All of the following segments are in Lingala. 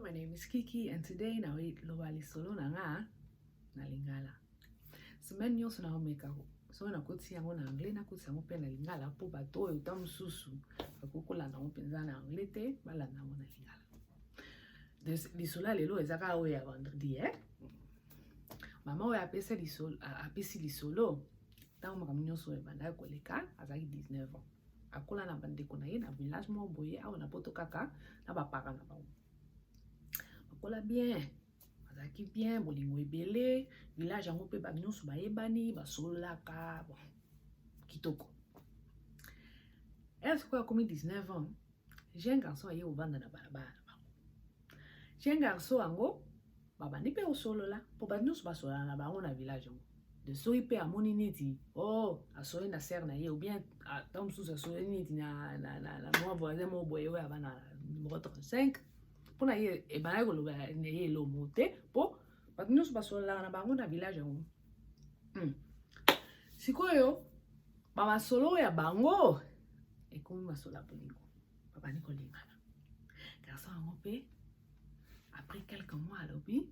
Hello, my name is Kiki and today naloba lisolo na nga na lingala. Semaine nyonso naomeka soki nakotisi yango na anglais, nakotisa yango mpe na lingala mpo bato oyo ta mosusu bakoki kolanda yango mpenza na anglais te, balanda yango na lingala. Lisolo ya lelo eza kaka oyo ya vendredi, eh? Mama oyo apesa lisolo, apesi lisolo ntango makambo nyonso oyo ebandaki koleka, azalaki 19 ans. Akola na bandeko na ye na village moko boye awa na poto, kaka na bapara na bango. Bakola bien, bazalaki bien, bolingo ebele, village yango mpe bato nyonso bayebani, basololaka, bon, kitoko. Ere sikoyo akomi 19 ans, jeune garçon aye kovanda na balabala na bango. Jeune garçon yango babandi mpe kosolola, mpo bato nyonso basololaka na bango na village yango. De soki mpe amoni neti oh, asololi na sere na ye, ou bien ntango mosusu asololi neti na mwa voisin moko boye oyo aba na numéro 35, mpona ye ebandaki koloba na ye elomo te, mpo bato nyonso basololaka na bango na village yango. Sikoyo bamasolo ya bango ekomi masolo ya bolingo, babandi kolingana. Garçon yango mpe après quelques mois alobi: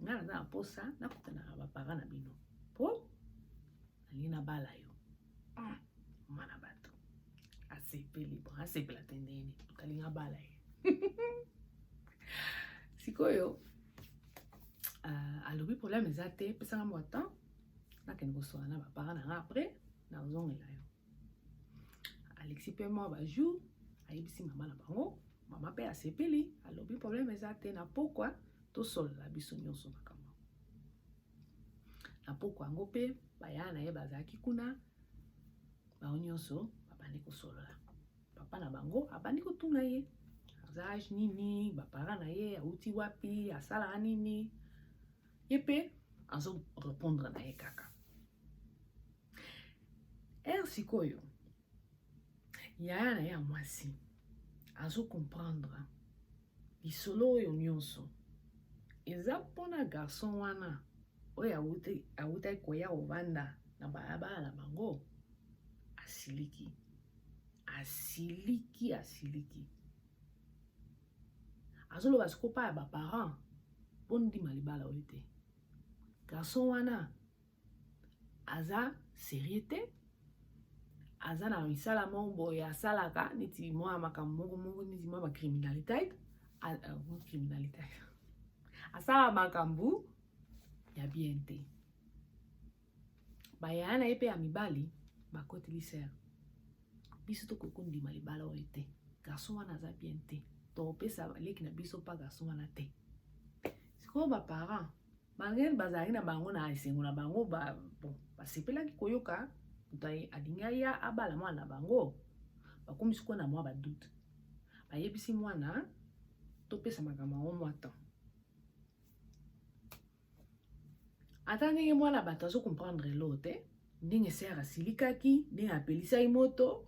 "Ngai naza na mposa nakutana na baparent na bino mpo nalingi nabala yo." Mwana bato asepeli, bon, asepela te ndeni alingi abala ye. Sikoyo alobi: "Problème eza te, pesanga mwa temps, nakende kosola na baparent na nga, après nazongela yo." Alexi mpe mwa bajour, ayebisi mama na bango. Mama mpe asepeli, alobi: "Problème eza te, na pokwa tosolola biso nyonso makambo." Na pokwa yango mpe baya na ye bazalaki kuna, bango nyonso babandi kosolola. Papa na bango abandi kotuna ye aza âge nini, baparent na ye, awuti wapi, asalaka nini. Ye mpe azo répondre na ye kaka. Ere sikoyo yaya na ye ya mwasi azocomprendre lisolo oyo nyonso eza mpona garçon wana oyo awutaki koya kovanda na balabala na bango. Asiliki, asiliki, asiliki, azoloba sikoyo pa ya baparent mpo ndima libala oyo te. Garçon wana aza sérieux te, aza na misala moko boye asalaka, neti mwa makambo moko moko, neti mwa bacriminalité, criminalité, asala makambo ya bien te. Bayaya na ye mpe ya mibali bakoteli sere: "Biso tokoki kondima libala oyo te, garçon wana aza bien te, tokopesa leki na biso mpa garçon wana te." Sikoyo baparent, malgré bazalaki na bango na esengo na bango, bon, basepelaki koyoka moto alingi aya abala mwana na bango, bakomi sikoyo na mwa badoute. Bayebisi mwana: "Topesa makambo yango mwa temps." Ata ndenge mwana bato azocomprendre elo te, ndenge sere asilikaki, ndenge apelisaki moto,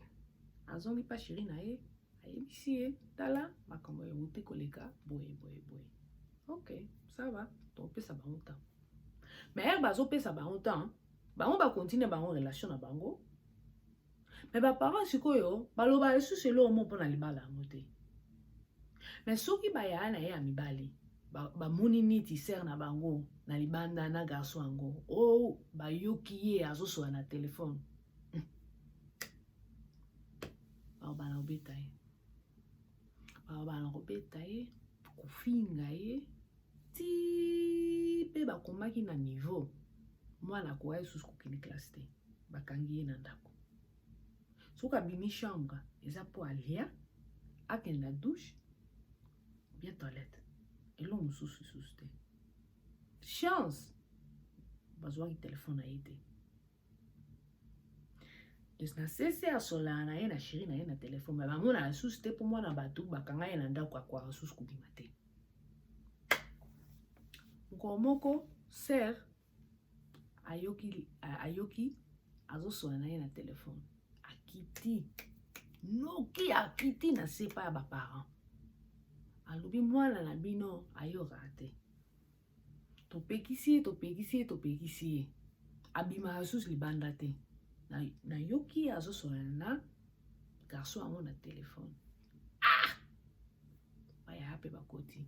azongi pa chéri na ye, ayebisi ye: "Tala makambo euti koleka boye boye boye." "Ok, ça va, topesa bango temps." Mais ere bazopesa bango temps, bango bacontinue bango relation na bango, mais baparent sikoyo baloba lisusu eloko mo mpona libala yango te. Mais soki bayaya na ye ya mibali bamoni neti sere na bango na libanda na garçon yango, o bayoki ye azosola na telefone, bakobana kobeta ye, bakobana kobeta ye, kofinga ye, ti mpe bakomaki na niveau mwana akoka lisusu kokende classe te. Bakangi ye na ndako. Soki abimi chambre, eza mpo alia, akende na douche, bien toilette, eloko mosusu lisusu te. Chance, bazwaki telefone na ye te. Na sese asolaka na ye na chéri na ye na telefone, me bamona lisusu te, mpo mwana bato bakanga ye na ndako, akwaka lisusu kobima te. Mokolo moko sere ayoki, ayoki azosola na ye na telefone. Akiti noki, akiti na se pa ya baparent, alobi: "Mwana na bino ayokaka te, topekisi ye, topekisi ye, topekisi ye, abimaka lisusu libanda te. Nayoki azosola na garçon yango na telefone." Ah, bayaya mpe bakoti.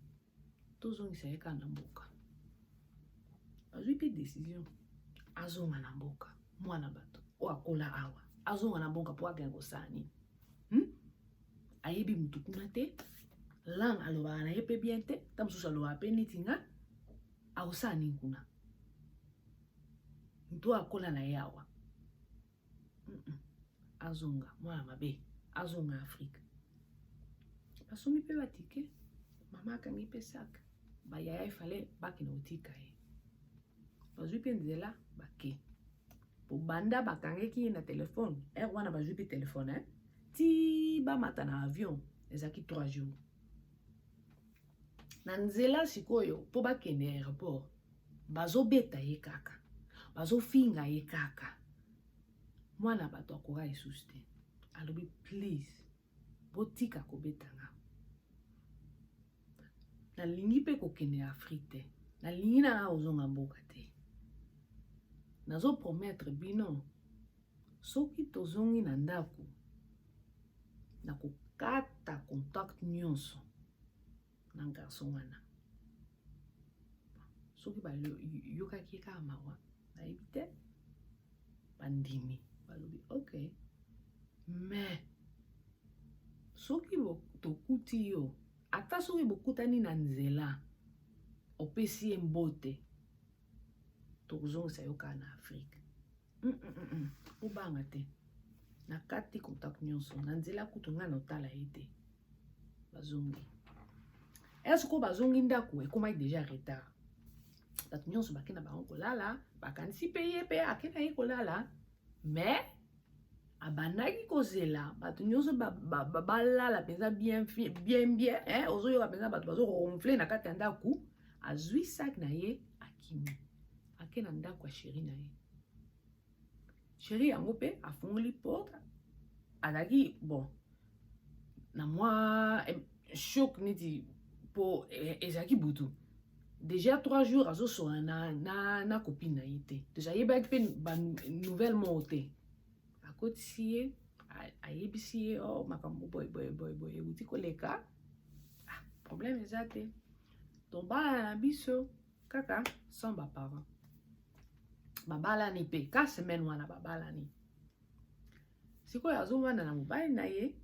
Tozongisa ye kaka na mboka. Bazwi mpe décision, azonga na mboka. Mwana bato oyo akola awa azonga na mboka mpo akende kosala nini? Ayebi mutu kuna te, langue alobaka na ye mpe bien te, ta mosusu alobaka mpe neti nga. Akosala nini kuna, mutu oyo akola na ye awa? Azonga, mwana mabe, azonga Afrique. Basombi mpe batike, mama akangi mpe sac, bayaya efale bakende kotika ye. Bazwi mpe nzela, bake. Bobanda bakangaki ye na telefone heure wana, bazwi mpe telefone, eh? Ti bamata na avion ezalaki 3 jours na nzela. Sikoyo mpo bakende aéroport, bazobeta ye kaka, bazofinga ye kaka. Mwana bato akoka lisusu te, alobi: "Please, botika kobeta nga. Nalingi mpe kokende Afrique te, nalingi nanga kozonga mboka te. Nazopromettre bino, soki tozongi na ndako, nakokata contact nyonso na garçon wana." Soki bayokaki ye kaka mawa, nayebi te. Bandimi, balobi: "Ok, mais soki tokuti yo, ata soki bokutani na nzela, opesi ye mbote, tokozongisa yo kaka na Afrique. Obanga te, nakati contact nyonso na nzela, kutu ngai na otala ye te." Bazongi eya. Sikoyo bazongi ndako, ekomaki déjà retard. Bato nyonso bakenda bango kolala, bakanisi mpe ye mpe akenda ye kolala. Mais abandaki kozela bato nyonso balala mpenza bien bien bien, eh, ozoyoka mpenza bato bazoronfler na kati ya ndako. Azwi sac na ye, akimi, ake na ndako ya chéri na ye. Chéri yango mpe afungoli porte, azalaki bon na mwa choc neti mpo ezalaki butu déjà, 3 jours azosola na copine na ye te. Déjà ayebaki mpe banouvelle moko te. Akotisi ye, ayebisi ye: "Oh, makambo boye boye boye boye euti koleka." Ah, problème eza te. Donc bana na biso kaka sans baparent, babalani mpe ka semaine wana babalani. Sikoyo azovanda na mobali na ye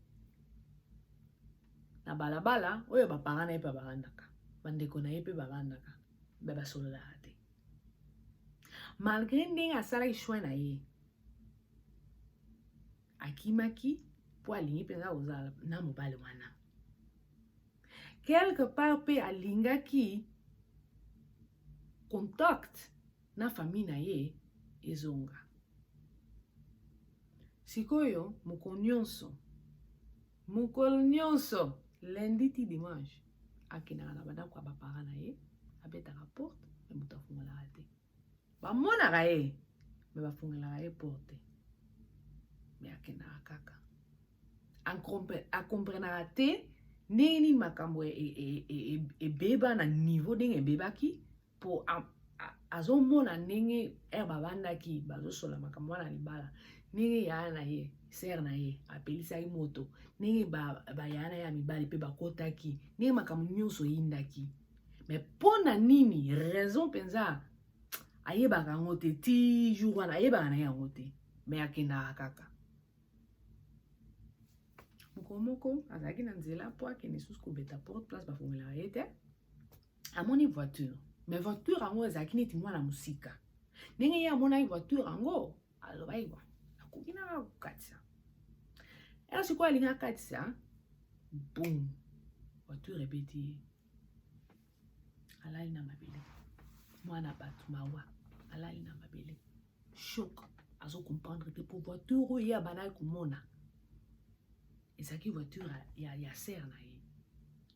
na balabala oyo baparent na ye mpe bavandaka, bandeko na ye mpe bavandaka, mpe basololaka te, malgré ndenge asalaki choix na ye, akimaki mpo alingi mpenza kozala na mobali wana. Quelque part mpe alingaki contact na famille na ye ezonga. Sikoyo mokolo nyonso, mokolo nyonso, lundi ti dimanche, akendaka na bandako ya baparent na ye, abetaka porte, mais moto afungolaka te. Bamonaka ye, mais bafungolaka ye porte. Mais akendaka kaka, akomprenaka te ndenge nini makambo ebeba na niveau ndenge ebebaki, mpo azomona ndenge ere babandaki bazosola makambo wana libala, ndenge yaya na ye, sœur na ye apelisaki moto, ndenge bayaya na ye ya mibali mpe bakotaki, ndenge makambo nyonso eyindaki. Mais mpo na nini, raison mpenza ayebaka yango te. Ti jour wana ayebaka na ye yango te, mais akendaka kaka. Mokolo moko azalaki na nzela mpo akende susu kobeta porte place bafongelaka ye te, amoni voiture. Mais voiture yango ezalaki neti mwana mosika. Ndenge ye amonaki voiture yango, alobaki: "Bon, nakoki nanga kokatisa." Ere sikoyo alingi akatisa, boum, voiture ebeti ye, alali na mabele. Mwana bato, mawa, alali na mabele, choc, azocomprendre te, po voiture oyo ye abandaki komona ezalaki voiture ya sœur na ye.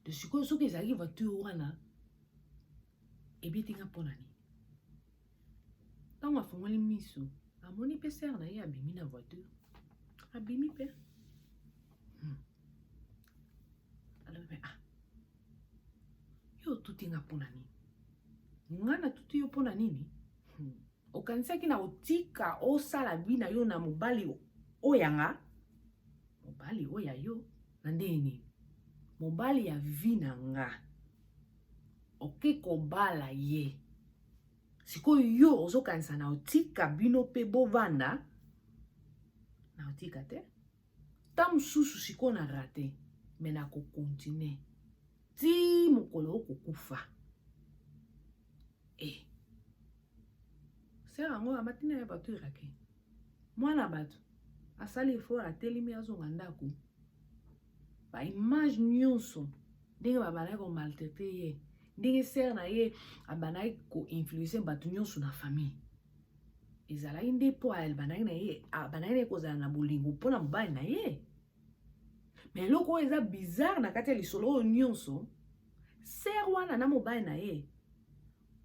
De sikoyo soki ezalaki voiture wana, ebetinga mpo na nini? Ntango afungoli miso, amoni mpe sœur na ye abimi na voiture, abimi mpe. Alobi mpe: "Ah, yo otuti nga mpo na nini? Nga natuti yo mpo na nini? Okanisaki na kotika osala vie na yo na mobali oyo yanga, mobali oyo ya yo na ndenge nini? Mobali ya vie na nga." Oke kobala ye. Sikoyo yo ozokanisa na otika bino mpe bovanda na otika te. Ta mosusu sikoyo na rate me nakokontinue ti mokolo okokufa. E sere yango amati na ye bato irake mwana bato asali effort atelemi azonga ndako ba image nyonso ndenge babandaki komaltraite ye, ndenge sere na ye abandaki koinfluence bato nyonso na famille, ezalaki nde mpo abandaki na ye abandaki na ye kozala na bolingo mpo na mobali na ye. Me eloko oyo eza bizarre na kati ya lisolo oyo nyonso, sere wana na mobali na ye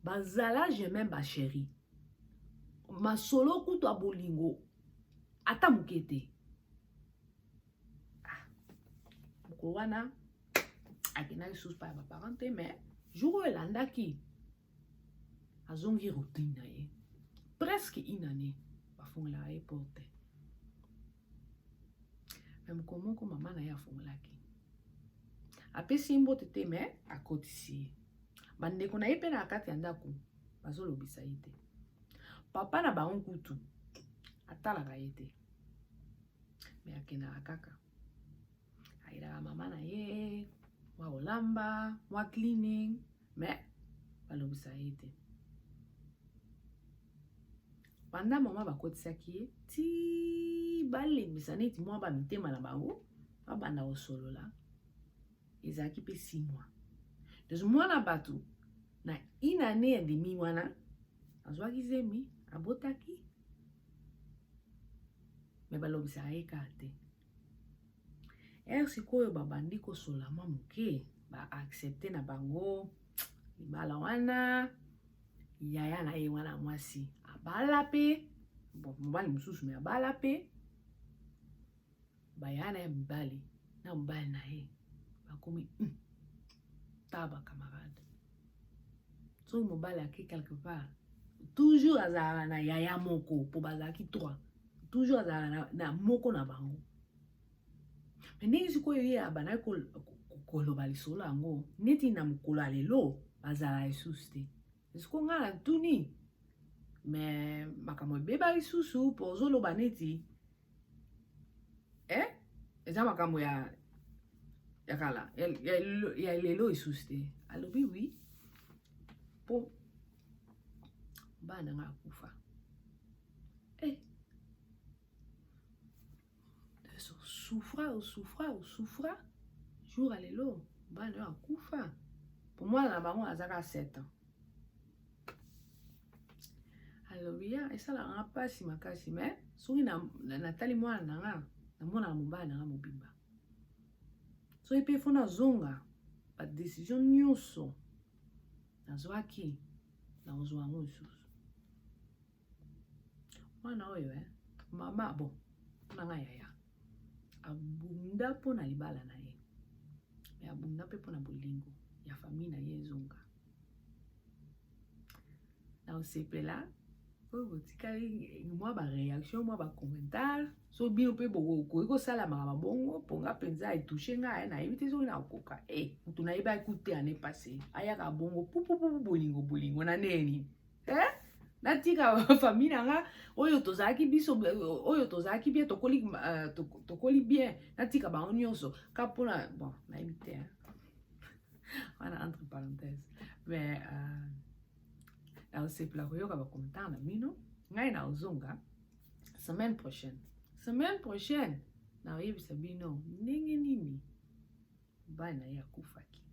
bazala je même basheri masolo kutu ya bolingo ata moke te. Ah, mokolo wana akendaki lisusu pa ya baparent te, mais jour oyo elandaki azongi routine na ye presque une année bafungolaka ye porte. Me mokolo moko mama na ye afungolaki, apesi ye mbote te, me akotisi ye. Bandeko na ye mpe na kati ya ndako bazolobisa ye te. Papa na bango kutu atalaka ye te, me akendaka kaka ayelaka mama na ye mwa kolamba, mwa cleaning, me balobisa ye te. Banda mama bakotisaki ye ti balembisa neti mwa bamitema na bango babanda kosolola, ezalaki mpe 6 mois. Donc mwana bato na une année ya demi wana azwaki zemi, abotaki, me balobisaka ye kaka te. Ere sikoyo babandi kosola mwa moke, baaccepte na bango libala wana. Yaya na ye wana mwasi abala mpe, bon, mobali mosusu, me abala mpe. Bayaya na ye mibali na mobali na ye bakomi ta bacamarade. Soki mobali ake quelque part, toujours azalaka na yaya moko, mpo bazalaki trois, toujours azalaka na moko na bango. Me ndenge sikoyo ye abandaki koloba lisolo yango neti na mokolo ya lelo bazala lisusu te. Sikoyo ngai natuni, me makambo ebeba lisusu mpo ozoloba neti eza makambo ya kala ya lelo lisusu te. Alobi oui, mpo bana nga akufa. Osouffra, osouffra, osouffra, jour ya lelo bana oyo akufa, po mwana na bango azaka 7 ans. Alobi ya esalaka nga mpasi makasi, me soki natali mwana na nga, namonaka mobali na nga mobimba. Soki mpe fo nazonga, badécision nyonso nazwaki, nakozwa yango lisusu. Mwana oyo mama bon na nga yaya abunda mpo na libala na ye, me abunda mpe mpo na bolingo ya famille na ye ezonga. Na osepela oyo botikali mwa baréaction, mwa bacommentaire, so bino mpe bokoki kosala makambo bongo, mpo nga mpenza etouche ngai, nayebi te soki nakoka. Mutu nayebaki kute année passée ayaka bongo pupupupu, bolingo bolingo na neni, natika famille na nga oyo tozalaki biso, oyo tozalaki bien, tokoli, tokoli bien, natika bango nyonso ka mpona, bon, nayebi te wana entre parenthèse. Mais naosepela koyoka bacommentaire na bino. Ngai naozonga semaine prochaine. Semaine prochaine naoyebisa bino ndenge nini mobali na ye akufaki.